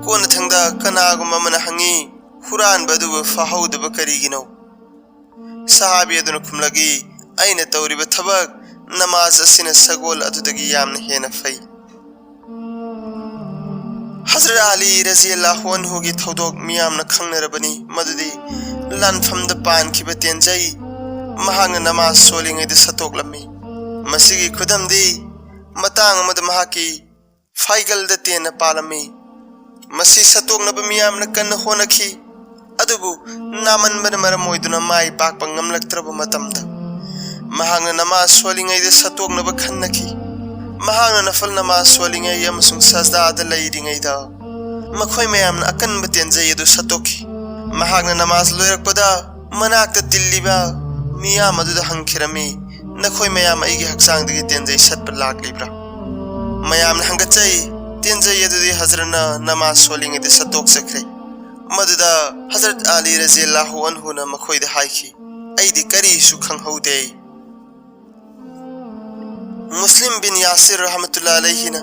ꯀꯣꯟꯅꯊꯪꯗ ꯀꯅꯥꯒꯨꯝꯕ ꯑꯃꯅ ꯍꯪꯉꯤ, "ꯍꯨꯔꯥꯟꯕ ꯑꯗꯨꯕꯨ ꯐꯥꯍꯧꯗꯕ ꯀꯔꯤꯒꯤꯅꯣ?" ꯁꯍꯥꯕꯤ ꯑꯗꯨꯅ ꯈꯨꯝꯂꯛꯏ, "ꯑꯩꯅ ꯇꯧꯔꯤꯕ ꯊꯕꯛ ꯅꯃꯥꯖ ꯑꯁꯤꯅ ꯁꯒꯣꯜ ꯑꯗꯨꯗꯒꯤ ꯌꯥꯝꯅ ꯍꯦꯟꯅ ꯐꯩ꯫" ꯍꯖꯔꯠ ꯑꯂꯤ ꯔꯖꯤꯌꯜꯂꯥꯍꯨ ꯑꯟꯍꯨꯒꯤ ꯊꯧꯗꯣꯛ ꯃꯤꯌꯥꯝꯅ ꯈꯪꯅꯔꯕꯅꯤ, ꯃꯗꯨꯗꯤ ꯂꯥꯟꯐꯝꯗ ꯄꯥꯟꯈꯤꯕ ꯇꯦꯟꯖꯩ ꯃꯍꯥꯛꯅ ꯅꯃꯥꯖ ꯁꯣꯜꯂꯤꯉꯩꯗ ꯁꯠꯇꯣꯛꯂꯝꯃꯤ꯫ ꯃꯁꯤꯒꯤ ꯈꯨꯗꯝꯗꯤ ꯃꯇꯥꯡ ꯑꯃꯗ ꯃꯍꯥꯛꯀꯤ ꯐꯥꯏꯒꯜꯗ ꯇꯦꯟꯅ ꯄꯥꯜꯂꯝꯃꯤ꯫ ꯃꯁꯤ ꯁꯠꯇꯣꯛꯅꯕ ꯃꯤꯌꯥꯝꯅ ꯀꯟꯅ ꯍꯣꯠꯅꯈꯤ, ꯑꯗꯨꯕꯨ ꯅꯥꯃꯟꯕꯅ ꯃꯔꯝ ꯑꯣꯏꯗꯨꯅ ꯃꯥꯏ ꯄꯥꯛꯄ ꯉꯝꯂꯛꯇ꯭ꯔꯕ ꯃꯇꯝꯗ ꯃꯍꯥꯛꯅ ꯅꯃꯥꯖ ꯁꯣꯜꯂꯤꯉꯩꯗ ꯁꯠꯇꯣꯛꯅꯕ ꯈꯟꯅꯈꯤ꯫ ꯃꯍꯥꯛꯅ ꯅꯐꯜ ꯅꯃꯥꯖ ꯁꯣꯜꯂꯤꯉꯩ ꯑꯃꯁꯨꯡ ꯁꯖꯗꯥꯗ ꯂꯩꯔꯤꯉꯩꯗ ꯃꯈꯣꯏ ꯃꯌꯥꯝꯅ ꯑꯀꯟꯕ ꯇꯦꯟꯖꯩ ꯑꯗꯨ ꯁꯠꯇꯣꯛꯈꯤ꯫ ꯃꯍꯥꯛꯅ ꯅꯃꯥꯖ ꯂꯣꯏꯔꯛꯄꯗ ꯃꯅꯥꯛꯇ ꯇꯤꯜꯂꯤꯕ ꯃꯤꯌꯥꯝ ꯑꯗꯨꯗ ꯍꯪꯈꯤꯔꯝꯃꯤ, "ꯅꯈꯣꯏ ꯃꯌꯥꯝ ꯑꯩꯒꯤ ꯍꯛꯆꯥꯡꯗꯒꯤ ꯇꯦꯟꯖꯩ ꯁꯠꯄ ꯂꯥꯛꯂꯤꯕ꯭ꯔꯥ?" ꯃꯌꯥꯝꯅ ꯍꯪꯒꯠꯆꯩ, ꯇꯦꯟꯖꯩ ꯑꯗꯨꯗꯤ ꯍꯖꯔꯠꯅ ꯅꯃꯥꯖ ꯁꯣꯜꯂꯤꯉꯩꯗ ꯁꯠꯇꯣꯛꯆꯈ꯭ꯔꯦ꯫ ꯃꯗꯨꯗ ꯍꯖꯔꯠ ꯑꯂꯤ ꯔꯖꯤꯌꯜꯂꯥꯍꯨ ꯑꯟꯍꯨꯅ ꯃꯈꯣꯏꯗ ꯍꯥꯏꯈꯤ, "ꯑꯩꯗꯤ ꯀꯔꯤꯁꯨ ꯈꯪꯍꯧꯗꯦ꯫" ꯃꯨꯁꯂꯤꯝ ꯕꯤꯟ ꯌꯥꯁꯤꯔ ꯔꯍꯃꯇꯨꯜꯂꯥ ꯑꯂꯩꯍꯤꯅ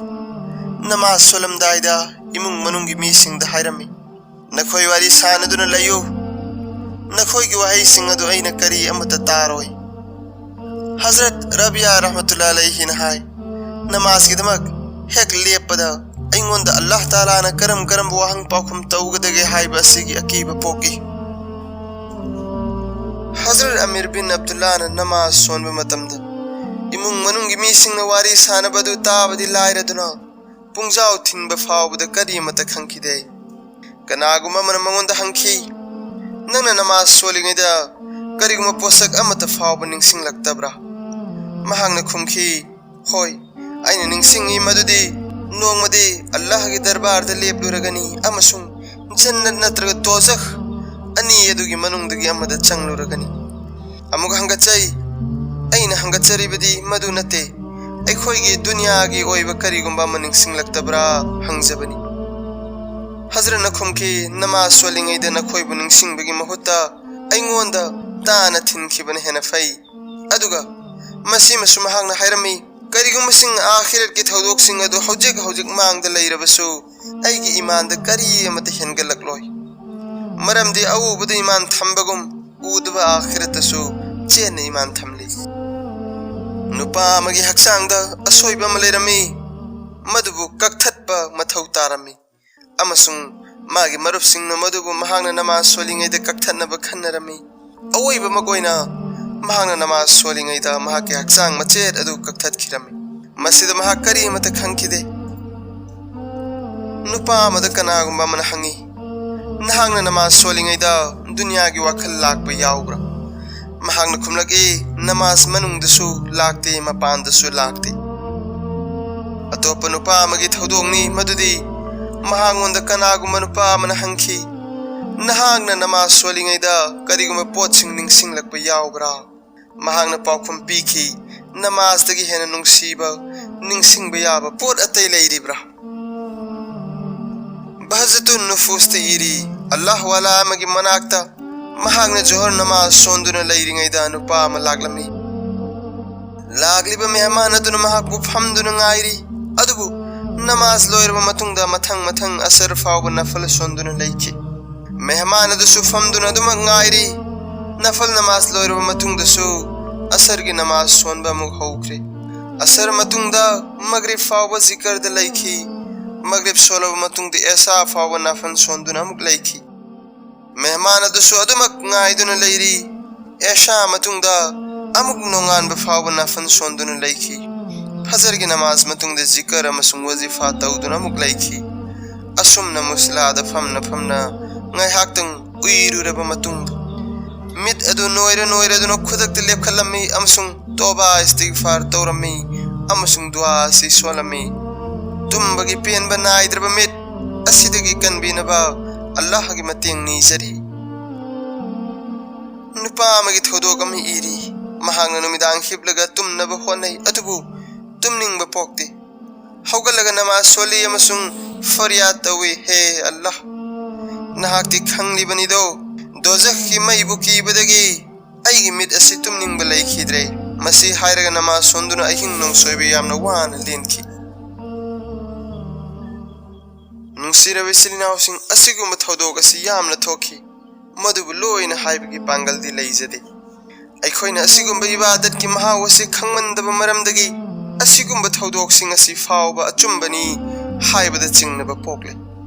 ꯅꯃꯥꯖ ꯁꯣꯜꯂꯝꯗꯥꯏꯗ ꯏꯃꯨꯡ ꯃꯅꯨꯡꯒꯤ ꯃꯤꯁꯤꯡꯗ ꯍꯥꯏꯔꯝꯃꯤ, "ꯅꯈꯣꯏ ꯋꯥꯔꯤ ꯁꯥꯅꯗꯨꯅ ꯂꯩꯌꯨ, ꯅꯈꯣꯏꯒꯤ ꯋꯥꯍꯩꯁꯤꯡ ꯑꯗꯨ ꯑꯩꯅ ꯀꯔꯤ ꯑꯃꯠꯇ ꯇꯥꯔꯣꯏ꯫" ꯍꯖꯔꯠ ꯔꯕꯤꯌꯥ ꯔꯍꯃꯇꯨꯜꯂꯥ ꯑꯂꯩꯍꯤꯅ ꯍꯥꯏ, ꯅꯃꯥꯖꯒꯤꯗꯃꯛ ꯍꯦꯛ ꯂꯦꯞꯄꯗ ꯑꯩꯉꯣꯟꯗ ꯑꯜꯂꯥꯍ ꯇꯥꯂꯥꯅ ꯀꯔꯝ ꯀꯔꯝꯕ ꯋꯥꯍꯪ ꯄꯥꯎꯈꯨꯝ ꯇꯧꯒꯗꯒꯦ ꯍꯥꯏꯕ ꯑꯁꯤꯒꯤ ꯑꯀꯤꯕ ꯄꯣꯛꯏ꯫ ꯍꯖꯔꯠ ꯑꯃꯤꯔ ꯕꯤꯟ ꯑꯕꯗꯨꯜꯂꯥꯅ ꯅꯃꯥꯖ ꯁꯣꯟꯕ ꯃꯇꯝꯗ ꯏꯃꯨꯡ ꯃꯅꯨꯡꯒꯤ ꯃꯤꯁꯤꯡꯅ ꯋꯥꯔꯤ ꯁꯥꯅꯕ ꯑꯗꯨ ꯇꯥꯕꯗꯤ ꯂꯥꯏꯔꯗꯨꯅ, ꯄꯨꯡꯖꯥꯎ ꯊꯤꯟꯕ ꯐꯥꯎꯕꯗ ꯀꯔꯤ ꯑꯃꯠꯇ ꯈꯪꯈꯤꯗꯦ꯫ ꯀꯅꯥꯒꯨꯝꯕ ꯑꯃꯅ ꯃꯉꯣꯟꯗ ꯍꯪꯈꯤ, "ꯅꯪꯅ ꯅꯃꯥꯖ ꯁꯣꯜꯂꯤꯉꯩꯗ ꯀꯔꯤꯒꯨꯝꯕ ꯄꯣꯠꯁꯛ ꯑꯃꯠꯇ ꯐꯥꯎꯕ ꯅꯤꯡꯁꯤꯡꯂꯛꯇꯕ꯭ꯔꯥ?" ꯃꯍꯥꯛꯅ ꯈꯨꯝꯈꯤ, "ꯍꯣꯏ, ꯑꯩꯅ ꯅꯤꯡꯁꯤꯡꯏ ꯃꯗꯨꯗꯤ ꯅꯣꯡꯃꯗꯤ ꯑꯜꯂꯥꯍꯒꯤ ꯗꯔꯕꯥꯔꯗ ꯂꯦꯞꯂꯨꯔꯒꯅꯤ ꯑꯃꯁꯨꯡ ꯖꯟꯅꯠ ꯅꯠꯇ꯭ꯔꯒ ꯗꯣꯖꯈ ꯑꯅꯤ ꯑꯗꯨꯒꯤ ꯃꯅꯨꯡꯗꯒꯤ ꯑꯃꯗ ꯆꯪꯂꯨꯔꯒꯅꯤ꯫" ꯑꯃꯨꯛ ꯍꯪꯒꯠꯆꯩ, "ꯑꯩꯅ ꯍꯪꯒꯠꯆꯔꯤꯕꯗꯤ ꯃꯗꯨ ꯅꯠꯇꯦ, ꯑꯩꯈꯣꯏꯒꯤ ꯗꯨꯅꯤꯌꯥꯒꯤ ꯑꯣꯏꯕ ꯀꯔꯤꯒꯨꯝꯕ ꯑꯃ ꯅꯤꯡꯁꯤꯡꯂꯛꯇꯕ꯭ꯔꯥ ꯍꯪꯖꯕꯅꯤ꯫" ꯍꯖꯔꯠꯅ ꯈꯨꯝꯈꯤ, "ꯅꯃꯥꯖ ꯁꯣꯜꯂꯤꯉꯩꯗ ꯅꯈꯣꯏꯕꯨ ꯅꯤꯡꯁꯤꯡꯕꯒꯤ ꯃꯍꯨꯠꯇ ꯑꯩꯉꯣꯟꯗ ꯇꯥꯅ ꯊꯤꯟꯈꯤꯕꯅ ꯍꯦꯟꯅ ꯐꯩ꯫" ꯑꯗꯨꯒ ꯃꯁꯤꯃꯁꯨ ꯃꯍꯥꯛꯅ ꯍꯥꯏꯔꯝꯃꯤ, "ꯀꯔꯤꯒꯨꯝꯕꯁꯤꯡ ꯑꯥꯈꯤꯔꯠꯀꯤ ꯊꯧꯗꯣꯛꯁꯤꯡ ꯑꯗꯨ ꯍꯧꯖꯤꯛ ꯍꯧꯖꯤꯛ ꯃꯥꯡꯗ ꯂꯩꯔꯕꯁꯨ, ꯑꯩꯒꯤ ꯏꯃꯥꯟꯗ ꯀꯔꯤ ꯑꯃꯠꯇ ꯍꯦꯟꯒꯠꯂꯛꯂꯣꯏ꯫ ꯃꯔꯝꯗꯤ ꯑꯎꯕꯗ ꯏꯃꯥꯟ ꯊꯝꯕꯒꯨꯝ, ꯎꯗꯕ ꯑꯥꯈꯤꯔꯠꯇꯁꯨ ꯆꯦꯠꯅ ꯏꯃꯥꯟ ꯊꯝꯂꯤ꯫" ꯅꯨꯄꯥ ꯑꯃꯒꯤ ꯍꯛꯆꯥꯡꯗ ꯑꯁꯣꯏꯕ ꯑꯃ ꯂꯩꯔꯝꯃꯤ, ꯃꯗꯨꯕꯨ ꯀꯛꯊꯠꯄ ꯃꯊꯧ ꯇꯥꯔꯝꯃꯤ, ꯑꯃꯁꯨꯡ ꯃꯥꯒꯤ ꯃꯔꯨꯞꯁꯤꯡꯅ ꯃꯗꯨꯕꯨ ꯃꯍꯥꯛꯅ ꯅꯃꯥꯖ ꯁꯣꯜꯂꯤꯉꯩꯗ ꯀꯛꯊꯠꯅꯕ ꯈꯟꯅꯔꯝꯃꯤ꯫ ꯑꯋꯣꯏꯕꯃꯛ ꯑꯣꯏꯅ, ꯃꯍꯥꯛꯅ ꯅꯃꯥꯖ ꯁꯣꯜꯂꯤꯉꯩꯗ ꯃꯍꯥꯛꯀꯤ ꯍꯛꯆꯥꯡ ꯃꯆꯦꯠ ꯑꯗꯨ ꯀꯛꯊꯠꯈꯤꯔꯝꯃꯤ꯫ ꯃꯁꯤꯗ ꯃꯍꯥꯛ ꯀꯔꯤꯃꯠꯇ ꯈꯪꯈꯤꯗꯦ꯫ ꯅꯨꯄꯥ ꯑꯃꯗ ꯀꯅꯥꯒꯨꯝꯕ ꯑꯃꯅ ꯍꯪꯉꯤ, "ꯅꯍꯥꯛꯅ ꯅꯃꯥꯖ ꯁꯣꯜꯂꯤꯉꯩꯗ ꯗꯨꯅꯤꯌꯥꯒꯤ ꯋꯥꯈꯜ ꯂꯥꯛꯄ ꯌꯥꯎꯕ꯭ꯔꯥ?" ꯃꯍꯥꯛꯅ ꯈꯨꯝꯂꯛꯏ, "ꯅꯃꯥꯖ ꯃꯅꯨꯡꯗꯁꯨ ꯂꯥꯛꯇꯦ, ꯃꯄꯥꯟꯗꯁꯨ ꯂꯥꯛꯇꯦ꯫" ꯑꯇꯣꯞꯄ ꯅꯨꯄꯥ ꯑꯃꯒꯤ ꯊꯧꯗꯣꯛꯅꯤ ꯃꯗꯨꯗꯤ ꯃꯍꯥꯛꯉꯣꯟꯗ ꯀꯅꯥꯒꯨꯝꯕ ꯅꯨꯄꯥ ꯑꯃꯅ ꯍꯪꯈꯤ, "ꯅꯍꯥꯛꯅ ꯅꯃꯥꯖ ꯁꯣꯜꯂꯤꯉꯩꯗ ꯀꯔꯤꯒꯨꯝꯕ ꯄꯣꯠꯁꯤꯡ ꯅꯤꯡꯁꯤꯡꯂꯛꯄ ꯌꯥꯎꯕ꯭ꯔꯥ?" ꯃꯍꯥꯛꯅ ꯄꯥꯎꯈꯨꯝ ꯄꯤꯈꯤ, "ꯅꯃꯥꯖꯗꯒꯤ ꯍꯦꯟꯅ ꯅꯨꯡꯁꯤꯕ, ꯅꯤꯡꯁꯤꯡꯕ ꯌꯥꯕ ꯄꯣꯠ ꯑꯇꯩ ꯂꯩꯔꯤꯕ꯭ꯔꯥ?" ꯕꯍꯖꯇꯨꯟ ꯅꯨꯐꯨꯁꯇ ꯏꯔꯤ, ꯑꯜꯂꯥꯍ ꯋꯥꯂꯥ ꯑꯃꯒꯤ ꯃꯅꯥꯛꯇ ꯃꯍꯥꯛꯅ ꯖꯣꯍꯔ ꯅꯃꯥꯖ ꯁꯣꯟꯗꯨꯅ ꯂꯩꯔꯤꯉꯩꯗ ꯅꯨꯄꯥ ꯑꯃ ꯂꯥꯛꯂꯝꯃꯤ꯫ ꯂꯥꯛꯂꯤꯕ ꯃꯦꯍꯃꯥꯟ ꯑꯗꯨꯅ ꯃꯍꯥꯛꯄꯨ ꯐꯝꯗꯨꯅ ꯉꯥꯏꯔꯤ, ꯑꯗꯨꯕꯨ ꯅꯃꯥꯖ ꯂꯣꯏꯔꯕ ꯃꯇꯨꯡꯗ ꯃꯊꯪ ꯃꯊꯪ ꯑꯁꯔ ꯐꯥꯎꯕ ꯅꯐꯜ ꯁꯣꯟꯗꯨꯅ ꯂꯩꯈꯤ꯫ ꯃꯦꯍꯃꯥꯟ ꯑꯗꯨꯁꯨ ꯐꯝꯗꯨꯅ ꯑꯗꯨꯃꯛ ꯉꯥꯏꯔꯤ꯫ ꯅꯐꯜ ꯅꯃꯥꯖ ꯂꯣꯏꯔꯕ ꯃꯇꯨꯡꯗꯁꯨ ꯑꯁꯔꯒꯤ ꯅꯃꯥꯖ ꯁꯣꯟꯕ ꯑꯃꯨꯛ ꯍꯧꯈ꯭ꯔꯦ꯫ ꯑꯁꯔ ꯃꯇꯨꯡꯗ ꯃꯒ꯭ꯔꯤꯕ ꯐꯥꯎꯕ ꯖꯤꯀꯔꯗ ꯂꯩꯈꯤ꯫ ꯃꯒ꯭ꯔꯤꯕ ꯁꯣꯜꯂꯕ ꯃꯇꯨꯡꯗ ꯑꯦꯁꯥ ꯐꯥꯎꯕ ꯅꯥꯐꯟ ꯁꯣꯟꯗꯨꯅ ꯑꯃꯨꯛ ꯂꯩꯈꯤ꯫ ꯃꯦꯍꯃꯥꯟ ꯑꯗꯨꯁꯨ ꯑꯗꯨꯃꯛ ꯉꯥꯏꯗꯨꯅ ꯂꯩꯔꯤ꯫ ꯑꯦꯁꯥ ꯃꯇꯨꯡꯗ ꯑꯃꯨꯛ ꯅꯣꯡꯉꯥꯟꯕ ꯐꯥꯎꯕ ꯅꯥꯐꯟ ꯁꯣꯟꯗꯨꯅ ꯂꯩꯈꯤ꯫ ꯐꯖꯔꯒꯤ ꯅꯃꯥꯖ ꯃꯇꯨꯡꯗ ꯖꯤꯀꯔ ꯑꯃꯁꯨꯡ ꯋꯥꯖꯤꯐꯥ ꯇꯧꯗꯨꯅ ꯑꯃꯨꯛ ꯂꯩꯈꯤ꯫ ꯑꯁꯨꯝꯅ ꯃꯨꯁꯂꯥꯗ ꯐꯝꯅ ꯐꯝꯅ ꯉꯥꯏꯍꯥꯛꯇꯪ ꯎꯏꯔꯨꯔꯕ ꯃꯇꯨꯡꯗ, ꯃꯤꯠ ꯑꯗꯨ ꯅꯣꯏꯔ ꯅꯣꯏꯔꯗꯨꯅ ꯈꯨꯗꯛꯇ ꯂꯦꯞꯈꯠꯂꯝꯃꯤ ꯑꯃꯁꯨꯡ ꯇꯣꯕꯥ ꯏꯁꯇꯤꯒꯐꯥꯔ ꯇꯧꯔꯝꯃꯤ ꯑꯃꯁꯨꯡ ꯗꯨꯋꯥ ꯑꯁꯤ ꯁꯣꯜꯂꯝꯃꯤ꯫ ꯇꯨꯝꯕꯒꯤ ꯄꯦꯟꯕ ꯅꯥꯏꯗ꯭ꯔꯕ ꯃꯤꯠ ꯑꯁꯤꯗꯒꯤ ꯀꯟꯕꯤꯅꯕ ꯑꯜꯂꯥꯍꯒꯤ ꯃꯇꯦꯡ ꯅꯤꯖꯔꯤ꯫ ꯅꯨꯄꯥ ꯑꯃꯒꯤ ꯊꯧꯗꯣꯛ ꯑꯃ ꯏꯔꯤ꯫ ꯃꯍꯥꯛꯅ ꯅꯨꯃꯤꯗꯥꯡ ꯍꯤꯞꯂꯒ ꯇꯨꯝꯅꯕ ꯍꯣꯠꯅꯩ, ꯑꯗꯨꯕꯨ ꯇꯨꯝꯅꯤꯡꯕ ꯄꯣꯛꯇꯦ꯫ ꯍꯧꯒꯠꯂꯒ ꯅꯃꯥꯖ ꯁꯣꯜꯂꯤ ꯑꯃꯁꯨꯡ ꯐꯔꯤꯌꯥꯗ ꯇꯧꯏ, "ꯍꯦ ꯑꯜꯂꯥꯍ, ꯅꯍꯥꯛꯇꯤ ꯈꯪꯂꯤꯕꯅꯤꯗꯣ, ꯗꯣꯖꯈꯀꯤ ꯃꯩꯕꯨ ꯀꯤꯕꯗꯒꯤ ꯑꯩꯒꯤ ꯃꯤꯠ ꯑꯁꯤ ꯇꯨꯝꯅꯤꯡꯕ ꯂꯩꯈꯤꯗ꯭ꯔꯦ"꯫ ꯃꯁꯤ ꯍꯥꯏꯔꯒ ꯅꯃꯥꯖ ꯁꯣꯟꯗꯨꯅ ꯑꯍꯤꯡ ꯅꯣꯡꯁꯣꯏꯕ ꯌꯥꯝꯅ ꯋꯥꯅ ꯂꯦꯟꯈꯤ꯫ ꯅꯨꯡꯁꯤꯔꯕ ꯏꯆꯤꯜ ꯏꯅꯥꯎꯁꯤꯡ, ꯑꯁꯤꯒꯨꯝꯕ ꯊꯧꯗꯣꯛ ꯑꯁꯤ ꯌꯥꯝꯅ ꯊꯣꯛꯈꯤ꯫ ꯃꯗꯨꯕꯨ ꯂꯣꯏꯅ ꯍꯥꯏꯕꯒꯤ ꯄꯥꯡꯒꯜꯗꯤ ꯂꯩꯖꯗꯦ꯫ ꯑꯩꯈꯣꯏꯅ ꯑꯁꯤꯒꯨꯝꯕ ꯏꯕꯥꯗꯠꯀꯤ ꯃꯍꯥꯎ ꯑꯁꯤ ꯈꯪꯃꯟꯗꯕ ꯃꯔꯝꯗꯒꯤ ꯑꯁꯤꯒꯨꯝꯕ ꯊꯧꯗꯣꯛꯁꯤꯡ ꯑꯁꯤ ꯐꯥꯎꯕ ꯑꯆꯨꯝꯕꯅꯤ ꯍꯥꯏꯕꯗ ꯆꯤꯡꯅꯕ ꯄꯣꯛꯂꯦ꯫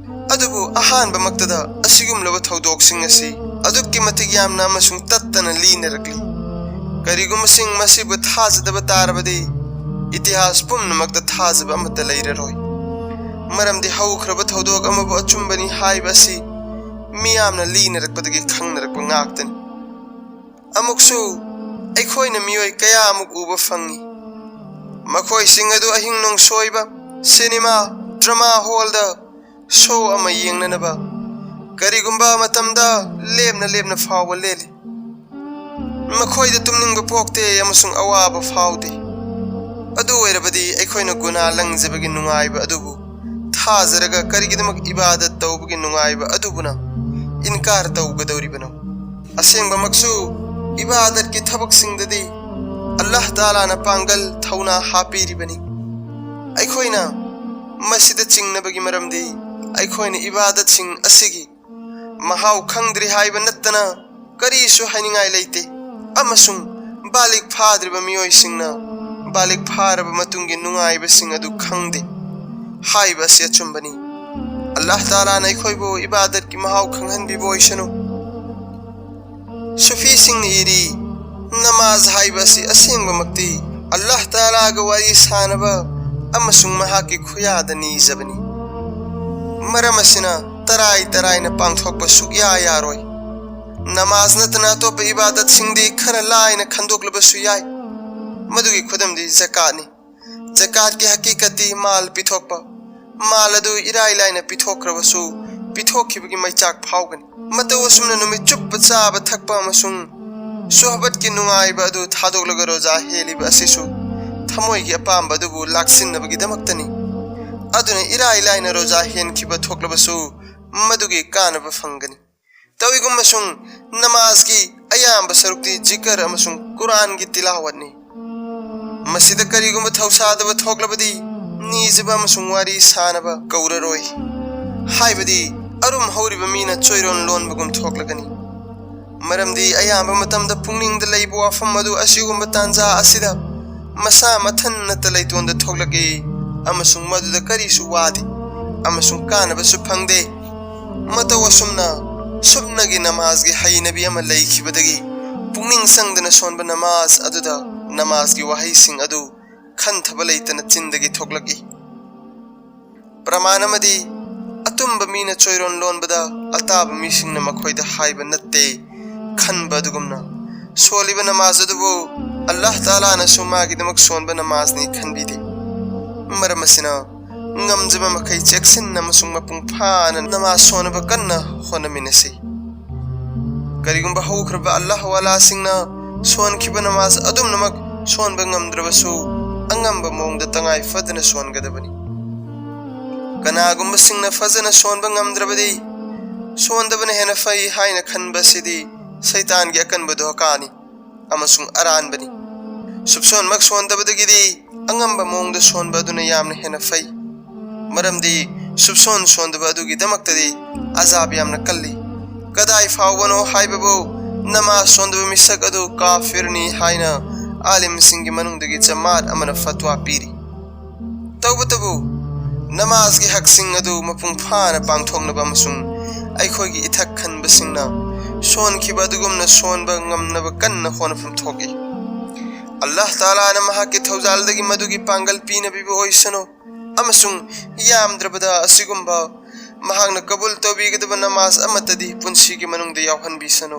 ꯑꯗꯨꯕꯨ ꯑꯍꯥꯟꯕꯃꯛꯇꯗ ꯑꯁꯤꯒꯨꯝꯂꯕ ꯊꯧꯗꯣꯛꯁꯤꯡ ꯑꯁꯤ ꯑꯗꯨꯛꯀꯤ ꯃꯇꯤꯛ ꯌꯥꯝꯅ ꯑꯃꯁꯨꯡ ꯇꯠꯇꯅ ꯂꯤꯅꯔꯛꯂꯤ꯫ ꯀꯔꯤꯒꯨꯝꯕꯁꯤꯡ ꯃꯁꯤꯕꯨ ꯊꯥꯖꯗꯕ ꯇꯥꯔꯕꯗꯤ, ꯏꯇꯤꯍꯥꯁ ꯄꯨꯝꯅꯃꯛꯇ ꯊꯥꯖꯕ ꯑꯃꯠꯇ ꯂꯩꯔꯔꯣꯏ꯫ ꯃꯔꯝꯗꯤ ꯍꯧꯈ꯭ꯔꯕ ꯊꯧꯗꯣꯛ ꯑꯃꯕꯨ ꯑꯆꯨꯝꯕꯅꯤ ꯍꯥꯏꯕ ꯑꯁꯤ ꯃꯤꯌꯥꯝꯅ ꯂꯤꯅꯔꯛꯄꯗꯒꯤ ꯈꯪꯅꯔꯛꯄ ꯉꯥꯛꯇꯅꯤ꯫ ꯑꯃꯨꯛꯁꯨ ꯑꯩꯈꯣꯏꯅ ꯃꯤꯑꯣꯏ ꯀꯌꯥ ꯑꯃꯨꯛ ꯎꯕ ꯐꯪꯏ꯫ ꯃꯈꯣꯏꯁꯤꯡ ꯑꯗꯨ ꯑꯍꯤꯡ ꯅꯣꯡꯁꯣꯏꯕ, ꯁꯤꯅꯦꯃꯥ, ꯗ꯭ꯔꯃꯥ ꯍꯣꯜꯗ ꯁꯣ ꯑꯃ ꯌꯦꯡꯅꯅꯕ ꯀꯔꯤꯒꯨꯝꯕ ꯃꯇꯝꯗ ꯂꯦꯞꯅ ꯂꯦꯞꯅ ꯐꯥꯎꯕ ꯂꯦꯜꯂꯤ꯫ ꯃꯈꯣꯏꯗ ꯇꯨꯝꯅꯤꯡꯕ ꯄꯣꯛꯇꯦ ꯑꯃꯁꯨꯡ ꯑꯋꯥꯕ ꯐꯥꯎꯗꯦ꯫ ꯑꯗꯨ ꯑꯣꯏꯔꯕꯗꯤ ꯑꯩꯈꯣꯏꯅ ꯒꯨꯅꯥ ꯂꯪꯖꯕꯒꯤ ꯅꯨꯡꯉꯥꯏꯕ ꯑꯗꯨꯕꯨ ꯊꯥꯖꯔꯒ ꯀꯔꯤꯒꯤꯗꯃꯛ ꯏꯕꯥꯗꯠ ꯇꯧꯕꯒꯤ ꯅꯨꯡꯉꯥꯏꯕ ꯑꯗꯨꯕꯨꯅ ꯏꯟꯀꯥꯔ ꯇꯧꯒꯗꯧꯔꯤꯕꯅꯣ? ꯑꯁꯦꯡꯕꯃꯛꯁꯨ ꯏꯕꯥꯗꯠꯀꯤ ꯊꯕꯛꯁꯤꯡꯗꯗꯤ ꯑꯜꯂꯥꯍ ꯇꯥꯂꯥꯅ ꯄꯥꯡꯒꯜ ꯊꯧꯅꯥ ꯍꯥꯞꯄꯤꯔꯤꯕꯅꯤ꯫ ꯑꯩꯈꯣꯏꯅ ꯃꯁꯤꯗ ꯆꯤꯡꯅꯕꯒꯤ ꯃꯔꯝꯗꯤ ꯑꯩꯈꯣꯏꯅ ꯏꯕꯥꯗꯠꯁꯤꯡ ꯑꯁꯤꯒꯤ ꯃꯍꯥꯎ ꯈꯪꯗ꯭ꯔꯤ ꯍꯥꯏꯕ ꯅꯠꯇꯅ ꯀꯔꯤꯁꯨ ꯍꯥꯏꯅꯤꯡꯉꯥꯏ ꯂꯩꯇꯦ, ꯑꯃꯁꯨꯡ ꯕꯥꯂꯤꯒ ꯐꯥꯗ꯭ꯔꯤꯕ ꯃꯤꯑꯣꯏꯁꯤꯡꯅ ꯕꯥꯂꯤꯒ ꯐꯥꯔꯕ ꯃꯇꯨꯡꯒꯤ ꯅꯨꯡꯉꯥꯏꯕꯁꯤꯡ ꯑꯗꯨ ꯈꯪꯗꯦ꯫ ꯍꯥꯏꯕ ꯑꯁꯤ ꯑꯆꯨꯝꯕꯅꯤ꯫ ꯑꯜꯂꯥꯍ ꯇꯥꯂꯥꯅ ꯑꯩꯈꯣꯏꯕꯨ ꯏꯕꯥꯗꯠꯀꯤ ꯃꯍꯥꯎ ꯈꯪꯍꯟꯕꯤꯕ ꯑꯣꯏꯁꯅꯨ꯫ ꯁꯨꯐꯤꯁꯤꯡꯅ ꯏꯔꯤ, ꯅꯃꯥꯖ ꯍꯥꯏꯕ ꯑꯁꯤ ꯑꯁꯦꯡꯕꯃꯛꯇꯤ ꯑꯜꯂꯥꯍ ꯇꯥꯂꯥꯒ ꯋꯥꯔꯤ ꯁꯥꯅꯕ ꯑꯃꯁꯨꯡ ꯃꯍꯥꯛꯀꯤ ꯈꯨꯌꯥꯗ ꯅꯤꯖꯕꯅꯤ꯫ ꯃꯔꯝ ꯑꯁꯤꯅ ꯇꯔꯥꯏ ꯇꯔꯥꯏꯅ ꯄꯥꯡꯊꯣꯛꯄ ꯁꯨꯛꯌꯥ ꯌꯥꯔꯣꯏ꯫ ꯅꯃꯥꯖ ꯅꯠꯇꯅ ꯑꯇꯣꯞꯄ ꯏꯕꯥꯗꯠꯁꯤꯡꯗꯤ ꯈꯔ ꯂꯥꯏꯅ ꯈꯟꯗꯣꯛꯂꯕꯁꯨ ꯌꯥꯏ꯫ ꯃꯗꯨꯒꯤ ꯈꯨꯗꯝꯗꯤ ꯖꯀꯥꯠꯅꯤ꯫ ꯖꯀꯥꯠꯀꯤ ꯍꯀꯤꯀꯠꯇꯤ ꯃꯥꯜ ꯄꯤꯊꯣꯛꯄ꯫ ꯃꯥꯜ ꯑꯗꯨ ꯏꯔꯥꯏ ꯂꯥꯏꯅ ꯄꯤꯊꯣꯛꯈ꯭ꯔꯕꯁꯨ, ꯄꯤꯊꯣꯛꯈꯤꯕꯒꯤ ꯃꯩꯆꯥꯛ ꯐꯥꯎꯒꯅꯤ꯫ ꯃꯇꯧ ꯑꯁꯨꯝꯅ ꯅꯨꯃꯤꯠ ꯆꯨꯞꯄ ꯆꯥꯕ ꯊꯛꯄ ꯑꯃꯁꯨꯡ ꯁꯣꯍꯕꯠꯀꯤ ꯅꯨꯡꯉꯥꯏꯕ ꯑꯗꯨ ꯊꯥꯗꯣꯛꯂꯒ ꯔꯣꯖꯥ ꯍꯦꯜꯂꯤꯕ ꯑꯁꯤꯁꯨ ꯊꯃꯣꯏꯒꯤ ꯑꯄꯥꯝꯕ ꯑꯗꯨꯕꯨ ꯂꯥꯛꯁꯤꯟꯅꯕꯒꯤꯗꯃꯛꯇꯅꯤ꯫ ꯑꯗꯨꯅ ꯏꯔꯥꯏ ꯂꯥꯏꯅ ꯔꯣꯖꯥ ꯍꯦꯟꯈꯤꯕ ꯊꯣꯛꯂꯕꯁꯨ ꯃꯗꯨꯒꯤ ꯀꯥꯟꯅꯕ ꯐꯪꯒꯅꯤ꯫ ꯇꯧꯏꯒꯨꯝꯕꯁꯨꯡ ꯅꯃꯥꯖꯒꯤ ꯑꯌꯥꯝꯕ ꯁꯔꯨꯛꯇꯤ ꯖꯤꯀꯔ ꯑꯃꯁꯨꯡ ꯀꯨꯔꯥꯟꯒꯤ ꯇꯤꯂꯥꯋꯠꯅꯤ꯫ ꯃꯁꯤꯗ ꯀꯔꯤꯒꯨꯝꯕ ꯊꯧꯁꯥꯗꯕ ꯊꯣꯛꯂꯕꯗꯤ ꯅꯤꯖꯕ ꯑꯃꯁꯨꯡ ꯋꯥꯔꯤ ꯁꯥꯅꯕ ꯀꯧꯔꯔꯣꯏ꯫ ꯍꯥꯏꯕꯗꯤ ꯑꯔꯨꯝ ꯍꯧꯔꯤꯕ ꯃꯤꯅ ꯆꯣꯏꯔꯣꯟ ꯂꯣꯟꯕꯒꯨꯝ ꯊꯣꯛꯂꯒꯅꯤ꯫ ꯃꯔꯝꯗꯤ ꯑꯌꯥꯝꯕ ꯃꯇꯝꯗ ꯄꯨꯛꯅꯤꯡꯗ ꯂꯩꯕ ꯋꯥꯐꯝ ꯑꯗꯨ ꯑꯁꯤꯒꯨꯝꯕ ꯇꯥꯟꯖꯥ ꯑꯁꯤꯗ ꯃꯁꯥ ꯃꯊꯟꯅꯇ ꯂꯩꯇꯣꯟꯗ ꯊꯣꯛꯂꯛꯏ ꯑꯃꯁꯨꯡ ꯃꯗꯨꯗ ꯀꯔꯤꯁꯨ ꯋꯥꯗꯦ ꯑꯃꯁꯨꯡ ꯀꯥꯟꯅꯕꯁꯨ ꯐꯪꯗꯦ꯫ ꯃꯇꯧ ꯑꯁꯨꯝꯅ ꯁꯨꯞꯅꯒꯤ ꯅꯃꯥꯖꯒꯤ ꯍꯩꯅꯕꯤ ꯑꯃ ꯂꯩꯈꯤꯕꯗꯒꯤ ꯄꯨꯛꯅꯤꯡ ꯆꯪꯗꯅ ꯁꯣꯟꯕ ꯅꯃꯥꯖ ꯑꯗꯨꯗ ꯅꯃꯥꯖꯒꯤ ꯋꯥꯍꯩꯁꯤꯡ ꯑꯗꯨ ꯈꯟꯊꯕ ꯂꯩꯇꯅ ꯆꯤꯟꯗꯒꯤ ꯊꯣꯛꯂꯛꯏ꯫ ꯄ꯭ꯔꯃꯥꯟ ꯑꯃꯗꯤ, ꯑꯇꯨꯝꯕ ꯃꯤꯅ ꯆꯣꯏꯔꯣꯟ ꯂꯣꯟꯕꯗ ꯑꯇꯥꯕ ꯃꯤꯁꯤꯡꯅ ꯃꯈꯣꯏꯗ ꯍꯥꯏꯕ ꯅꯠꯇꯦ ꯈꯟꯕ ꯑꯗꯨꯒꯨꯝꯅ, ꯁꯣꯜꯂꯤꯕ ꯅꯃꯥꯖ ꯑꯗꯨꯕꯨ ꯑꯜꯂꯥꯍ ꯇꯥꯂꯥꯅꯁꯨ ꯃꯥꯒꯤꯗꯃꯛ ꯁꯣꯟꯕ ꯅꯃꯥꯖꯅꯤ ꯈꯟꯕꯤꯗꯦ꯫ ꯃꯔꯝ ꯑꯁꯤꯅ, ꯉꯝꯖꯕ ꯃꯈꯩ ꯆꯦꯛꯁꯤꯟꯅ ꯑꯃꯁꯨꯡ ꯃꯄꯨꯡ ꯐꯥꯅ ꯅꯃꯥꯖ ꯁꯣꯟꯅꯕ ꯀꯟꯅ ꯍꯣꯠꯅꯃꯤꯟꯅꯁꯤ꯫ ꯀꯔꯤꯒꯨꯝꯕ ꯍꯧꯈ꯭ꯔꯕ ꯑꯜꯂꯥꯍ ꯋꯥꯂꯥꯁꯤꯡꯅ ꯁꯣꯟꯈꯤꯕ ꯅꯃꯥꯖ ꯑꯗꯨꯝꯅꯃꯛ ꯁꯣꯟꯕ ꯉꯝꯗ꯭ꯔꯕꯁꯨ, ꯑꯉꯝꯕ ꯃꯑꯣꯡꯗ ꯇꯉꯥꯏ ꯐꯗꯅ ꯁꯣꯟꯒꯗꯕꯅꯤ꯫ ꯀꯅꯥꯒꯨꯝꯕꯁꯤꯡꯅ ꯐꯖꯅ ꯁꯣꯟꯕ ꯉꯝꯗ꯭ꯔꯕꯗꯤ, ꯁꯣꯟꯗꯕꯅ ꯍꯦꯟꯅ ꯐꯩ ꯍꯥꯏꯅ ꯈꯟꯕ ꯑꯁꯤꯗꯤ ꯁꯩꯇꯥꯟꯒꯤ ꯑꯀꯟꯕ ꯙꯣꯀꯥꯅꯤ ꯑꯃꯁꯨꯡ ꯑꯔꯥꯟꯕꯅꯤ꯫ ꯁꯨꯞꯁꯣꯟꯃꯛ ꯁꯣꯟꯗꯕꯗꯒꯤꯗꯤ ꯑꯉꯝꯕ ꯃꯑꯣꯡꯗ ꯁꯣꯟꯕ ꯑꯗꯨꯅ ꯌꯥꯝꯅ ꯍꯦꯟꯅ ꯐꯩ꯫ ꯃꯔꯝꯗꯤ ꯁꯨꯞꯁꯣꯟ ꯁꯣꯟꯗꯕ ꯑꯗꯨꯒꯤꯗꯃꯛꯇꯗꯤ ꯑꯖꯥꯕ ꯌꯥꯝꯅ ꯀꯜꯂꯤ꯫ ꯀꯗꯥꯏ ꯐꯥꯎꯕꯅꯣ ꯍꯥꯏꯕꯕꯨ, ꯅꯃꯥꯖ ꯁꯣꯟꯗꯕ ꯃꯤꯁꯛ ꯑꯗꯨ ꯀꯥꯐꯤꯔꯅꯤ ꯍꯥꯏꯅ ꯑꯥꯂꯤꯝꯁꯤꯡꯒꯤ ꯃꯅꯨꯡꯗꯒꯤ ꯖꯃꯥꯠ ꯑꯃꯅ ꯐꯠꯋꯥ ꯄꯤꯔꯤ꯫ ꯇꯧꯕꯇꯕꯨ, ꯅꯃꯥꯖꯒꯤ ꯍꯛꯁꯤꯡ ꯑꯗꯨ ꯃꯄꯨꯡ ꯐꯥꯅ ꯄꯥꯡꯊꯣꯛꯅꯕ ꯑꯃꯁꯨꯡ ꯑꯩꯈꯣꯏꯒꯤ ꯏꯊꯛ ꯈꯟꯕꯁꯤꯡꯅ ꯁꯣꯟꯈꯤꯕ ꯑꯗꯨꯒꯨꯝꯅ ꯁꯣꯟꯕ ꯉꯝꯅꯕ ꯀꯟꯅ ꯍꯣꯠꯅꯐꯝ ꯊꯣꯛꯏ꯫ ꯑꯜꯂꯥꯍ ꯇꯥꯂꯥꯅ ꯃꯍꯥꯛꯀꯤ ꯊꯧꯖꯥꯜꯗꯒꯤ ꯃꯗꯨꯒꯤ ꯄꯥꯡꯒꯜ ꯄꯤꯅꯕꯤꯕ ꯑꯣꯏꯁꯅꯨ, ꯑꯃꯁꯨꯡ ꯌꯥꯝꯗ꯭ꯔꯕꯗ ꯑꯁꯤꯒꯨꯝꯕ ꯃꯍꯥꯛꯅ ꯀꯕꯨꯜ ꯇꯧꯕꯤꯒꯗꯕ ꯅꯃꯥꯖ ꯑꯃꯠꯇꯗꯤ ꯄꯨꯟꯁꯤꯒꯤ ꯃꯅꯨꯡꯗ ꯌꯥꯎꯍꯟꯕꯤꯁꯅꯨ꯫